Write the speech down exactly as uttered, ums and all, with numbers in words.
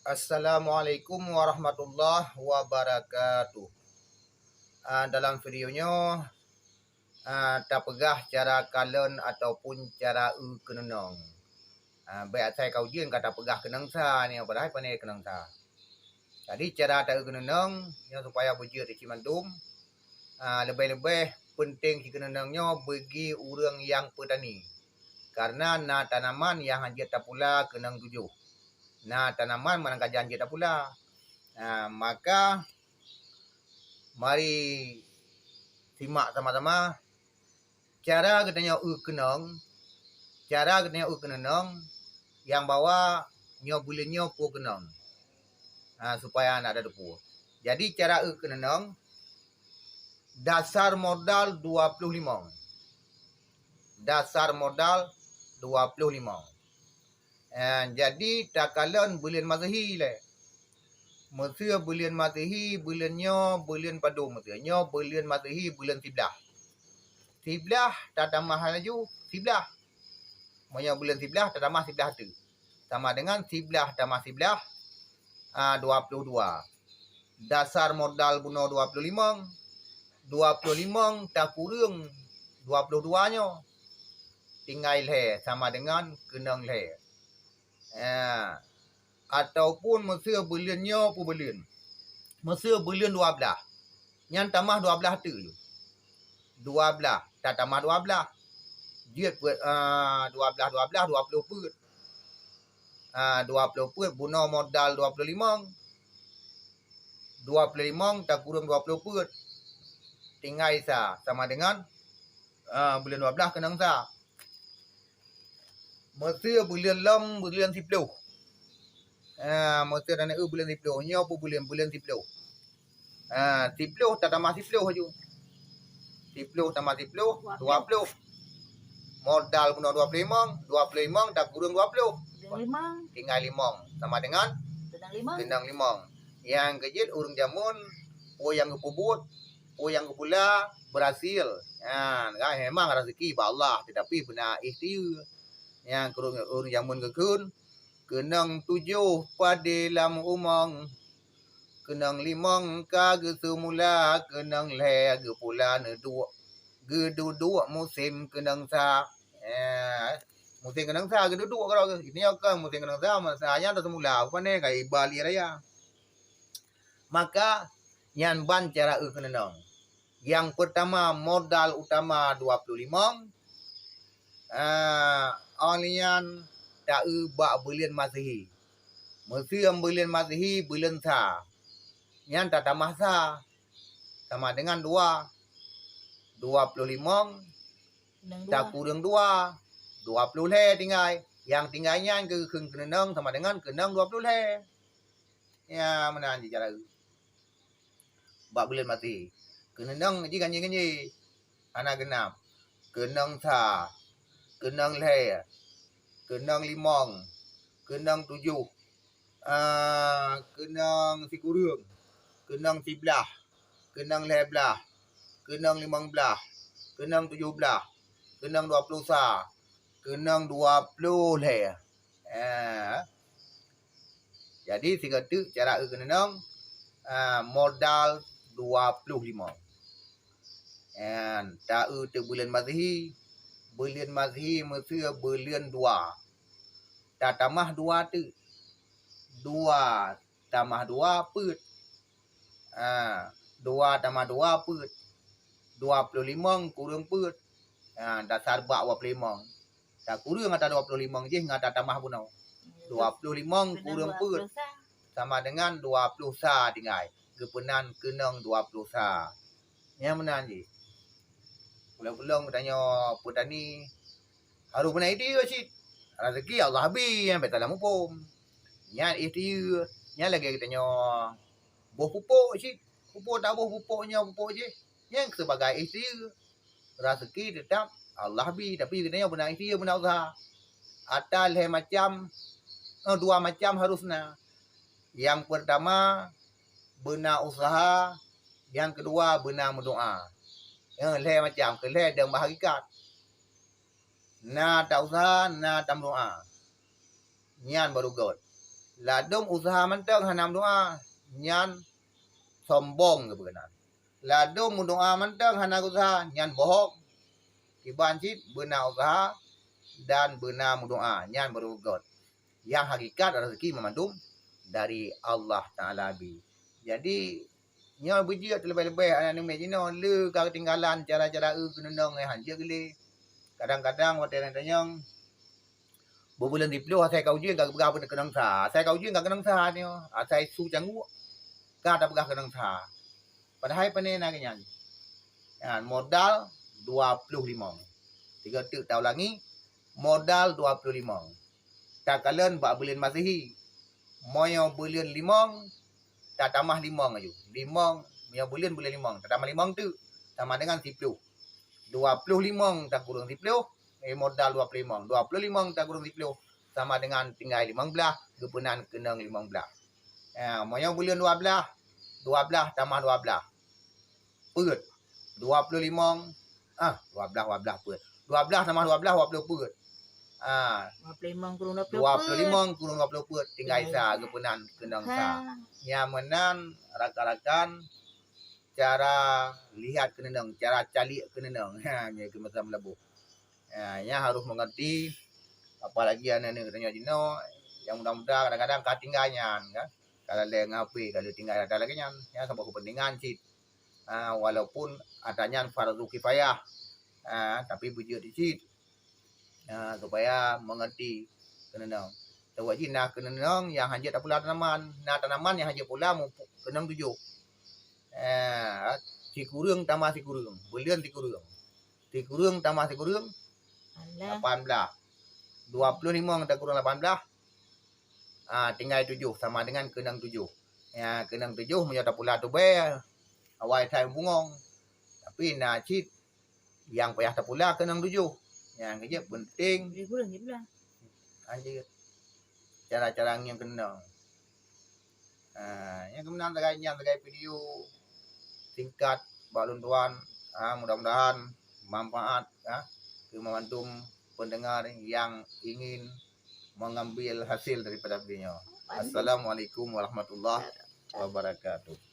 Assalamualaikum warahmatullahi wabarakatuh. Ah, dalam video nyoe, ah, tapeugah cara kalon ataupun cara eu keunong. Ah, bék asai ka ujeuen ka tapeugah keunong sa nyoe, padahai pane keunong sa. Jadi cara ta eu keunong nyoe supaya beujeuet cit mandum. Ah, leubeh-leubeh peunteng cit keunong nyoe bagi ureuëng nyang peutani. Karena na tanaman nyang hanjeuet tapula keunong tujoh. Na tanaman meunan ka hanjeuet tapula. Ah, maka mari simak sama-sama cara geutanyoe eu keunong, cara geutanyoe eu keunong nyang bahwa nyoe buleuen nyoe peue keunong. Ha, supaya na tateupeue. Jadi cara eu keunong, dasar modal dua ploh limong. Dasar modal dua ploh limong. Eh, jadi takalon buleuen Masehi lé. Meuseu buleuen Masehi, buleuen nyoe, buleuen padum meuseu. Nyoe buleuen Masehi, buleuen siblaih. Siblaih tatamah laju siblaih. Meunyoe buleuen siblaih tatamah siblaih teuk. Sama dengan siblaih tamah siblaih, ah, dua ploh dua. Dasar modal bunoe dua ploh limong. Dua ploh limong takureueng dua ploh dua nyoe. Tinggai lhée sama dengan keunong lhée. Ya. Ataupun meuseu buleuen nyoe peue buleuen. Meuseu buleuen dua blaih. Nyan tamah dua blaih teuk ju. Dua blaih, tatamah dua blaih. Jeuet peuet, ah, dua blaih, dua blaih, dua ploh peuet. Ah, dua ploh peuet bunoe modal dua ploh limong. Dua ploh limong takureueng dua ploh peuet. Tinggai sa sama dengan, ah, buleuen dua blaih keunong sa. Meuseu buleuen lom buleuen siploh. Ah, meuseu dan eu buleuen siploh. Nyoe peue buleuen, buleuen siploh. Ah, siploh tatamah siploh laju. Siploh tamah siploh, dua ploh. Modal bunoe dua ploh limong, dua ploh limong takureueng dua ploh. Limong. Tinggai limong. Sama dengan? Keunong limong. Keunong limong. Nyang keujeuet ureuëng jameun, peue nyang geupeubuet, peue nyang geupula, beurhasil. Nyan, kan, memang raseuki bak Allah, tetapi beuna ikhtiar. Nyang keu ureuëng, ureuëng jameun geukheun, keunong tujoh padé lam umong. Keunong limong ka geuseumula, keunong lhée geupula neuduek. Geududuek musém keunong sa. Eh, musém keunong sa geududuek keudroe geuh. Nyoe kan musém keunong sa, masa nyan taseumula, pane ka iba lé raya. Maka nyan ban cara eu keunong. Nyang peurtama modal utama dua ploh limong, ah, óh lheueh nyan ta eu bak buleuen Masehi. Meuseu buleuen Masehi buleuen sa, nyan tatamah sa sama dengan dua. Dua ploh limong takureueng dua, dua ploh lhée tinggai. Nyang tinggai nyan keu keunong sama dengan keunong dua ploh lhée. Ya, meunan jih cara eu. Bak buleuen Masehi. Keunong jih ganjé-ganjé. Hana geunam. Keunong sa. Keunong lhée. Keunong limong. Keunong tujoh. Ah, keunong sikureueng. Keunong siblaih. Keunong lhée blaih. Keunong limong blaih. Keunong tujoh blaih. Keunong dua ploh sa. Keunong dua ploh lhée. Eh. Jadi sigoe teuk cara eu keunong, ah, modal dua ploh limong. Eh, ta eu teuk buleuen Masehi, buleuen Masehi meuseu buleuen dua. Tatamah dua teuk. Dua tamah dua peuet. Ah, dua tamah dua peuet. Dua ploh limong kureueng peuet. Ah, dasar bak dua ploh limong. Takureueng ata dua ploh limong jih ngon tatamah bunoe. Dua ploh limong kureueng peuet sama dengan dua ploh sa tinggai. Geupeunan keunong dua ploh sa. Nyang meunan jih. Ulôn-ulôn geutanyoe peutani harôh beuna ikhtiar cit. Raseuki Allah bri, nyang bèk salah muphom. Nyan ikhtiar, nyan lagèe geutanyoe boh pupuk cit. Pupuk taboh pupuk nyoe pupuk jih. Nyan sibagai ikhtiar. Raseuki teutap Allah bri, tapi geutanyoe beuna ikhtiar, beuna useuha. Ata lhèe macam, eh, dua macam harôh na. Nyang peurtama, beuna useuha, nyang keudua, beuna meudoa. Eh, lhèe macam, keu lhèe deuh bak hakikat. Na tauseuha, na tameudoa. Nyan baru göt. Ladôm useuha mantong hana meudoa, nyan sombong geupeugah. Ladôm meudoa mantong hana useuha, nyan bohong. Kiban cit beuna useuha dan beuna meudoa, nyan baru göt. Nyang hakikat rezeki meumandum dari Allah Taala bi. Jadi, nyoe beujeuet leubeh-leubeh aneuk muda jinoe le ka keutinggalan cara-cara eu keunong nyang hanjeuet lé. Kadang-kadang watèe na tanyong, beubuleuen siplôh asai ka ujeuen ka geupeugah beuneuk keunong sa. Asai ka ujeuen ka keunong sa nyoe, asai su cangguek ka tapeugah keunong sa. Padahai pane na geuh nyan. Nyan modal dua ploh limong. Tiga teuk taulangi, modal dua ploh limong. Takalon bak buleuen Masehi. Meunyoe buleuen limong, tatamah limong aju. Limong, meunyoe buleuen, buleuen limong, tatamah limong teuk, sama dengan siplôh. Dua ploh limong takureueng siplôh, eh, modal dua ploh limong. Dua ploh limong takureueng siplôh sama dengan tinggai limong blaih, geupeunan keunong limong blaih. Ha, meunyoe buleuen dua blaih, dua blaih tamah dua blaih. Peuet. Dua ploh limong, ah, dua blaih, dua blaih peuet. Dua blaih tamah dua blaih, dua ploh peuet. Ah, Dua puluh lima kurung dua puluh dua puluh lima kurung dua puluh peuet, tinggai sa, geupeunan keunong sa. Ha. Nyan meunan rakan-rakan cara lihat keunong, cara caliek keunong. Ha, nyan keu masa meulaboh. Ha, nyan harôh mengerti, apalagi aneuk-aneuk geutanyoe jinoe, nyang muda-muda kadang-kadang ka tinggai nyan kan. Ka lalai ngon H P, ka lheueh tinggai ata lagèe nyan. Nyan sabab keupeuntengan cit. Ha, walaupun ata nyan fardu kifayah. Ha, tapi beujeuet cit. Ha, supaya mengerti keunong. Sabab jih na keunong nyang hanjeuet tapula tanaman, na tanaman nyang hanjeuet pula mupu-, keunong tujoh. Ha, sikureueng tamah sikureueng, buleuen sikureueng. Sikureueng tamah sikureueng, Alah. lapan blaih. Dua ploh limong takureueng lapan blaih, ah, tinggai tujoh sama dengan keunong tujoh. Ya, keunong tujoh meunyoe tapula tubèe, awai that bungong. Tapi na cit nyang payah tapula keunong tujoh. Nyang keu jeuet penting Lebih kurang je pula. hanjeuet cara-cara ngieng keunong. Ha, nyang keunan sagai, nyan sagai video singkat bak lôn tuan. Ha, mudah-mudahan manfaat, ha, keu mandum pendengar yang ingin mengambil hasil daripada video nyoe. Assalamualaikum warahmatullahi wabarakatuh.